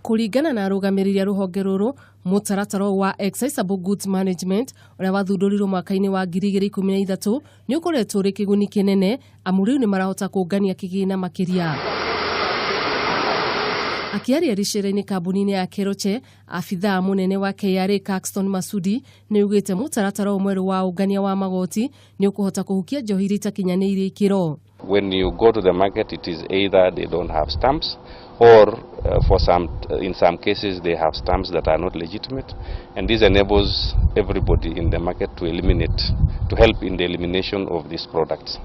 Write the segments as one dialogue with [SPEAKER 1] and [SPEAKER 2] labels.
[SPEAKER 1] Kũringana na arũgamĩrĩri a rũhonge rũrũ, mũtaratara ũyũ wa Excisable Goods Management ũrĩa wathundũrirwo mwaka-inĩ wa 2013 nĩ ũkoretwo ũrĩ kĩguni kĩnene amu rĩu nĩ marahota kũngania kĩgĩna makĩria. Akĩaria rĩcera-inĩ kambuni-inĩ ya Keroche, abithaa mũnene wa KRA Caxton Masudi nĩ augĩte mũtaratara ũyũ mwerũ wa ũngania wa magoti nĩ ũkũhota kũhukia njohi iria itakinyanĩirie ikĩro.
[SPEAKER 2] When you go to the market, it is either they don't have stamps or in some cases they have stamps that are not legitimate, and this enables everybody in the market to help in the elimination of these products.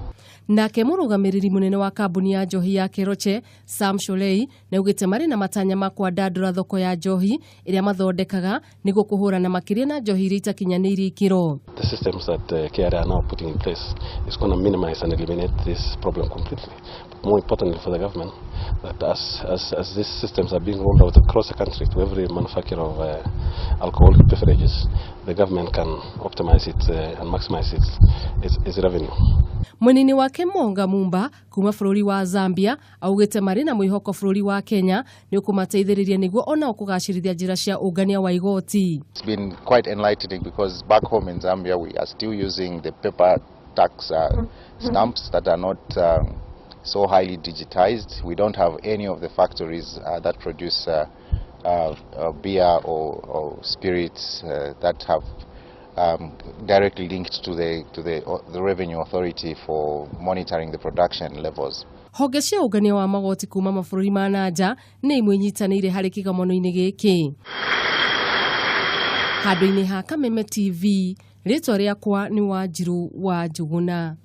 [SPEAKER 1] Nake mũrũgamĩrĩri mũnene wa kambuni ya njohi ya Keroche Sam Sholei nĩ augĩte marĩ na matanya ma kwandandũra thoko ya njohi ĩrĩa mathondekaga nĩguo kũhũrana makĩria na njohi iria itakinyanĩirie ikĩro.
[SPEAKER 3] The systems that KRA are now putting in place is going to minimize and eliminate this problem completely. But more importantly for the government, that as these systems are being rolled out across the country to every manufacturer of alcoholic beverages, the government can optimize it and maximize its revenue.
[SPEAKER 1] Mwena-inĩ wake Monga Mumba kuma bũrũri wa Zambia augĩte marĩ na mwĩhoko bũrũri wa Kenya nĩ ũkũmateithĩrĩria nĩguo onao kũgacĩrithia njĩra cia ũngania wa igoti.
[SPEAKER 4] It's been quite enlightening because back home in Zambia we are still using the paper tax stamps that are not so highly digitized. We don't have any of the factories that produce beer or spirits that have directly linked to the revenue authority for monitoring the production levels.
[SPEAKER 1] Honge cia ũngania wa magoti kuma mabũrũri ma na nja nĩ imwe inyitanĩire harĩ kĩgomano-inĩ gĩkĩ. Handũ-inĩ ha Kameme TV, rĩtwa rĩakwa nĩ Wanjirũ wa Njũgũna.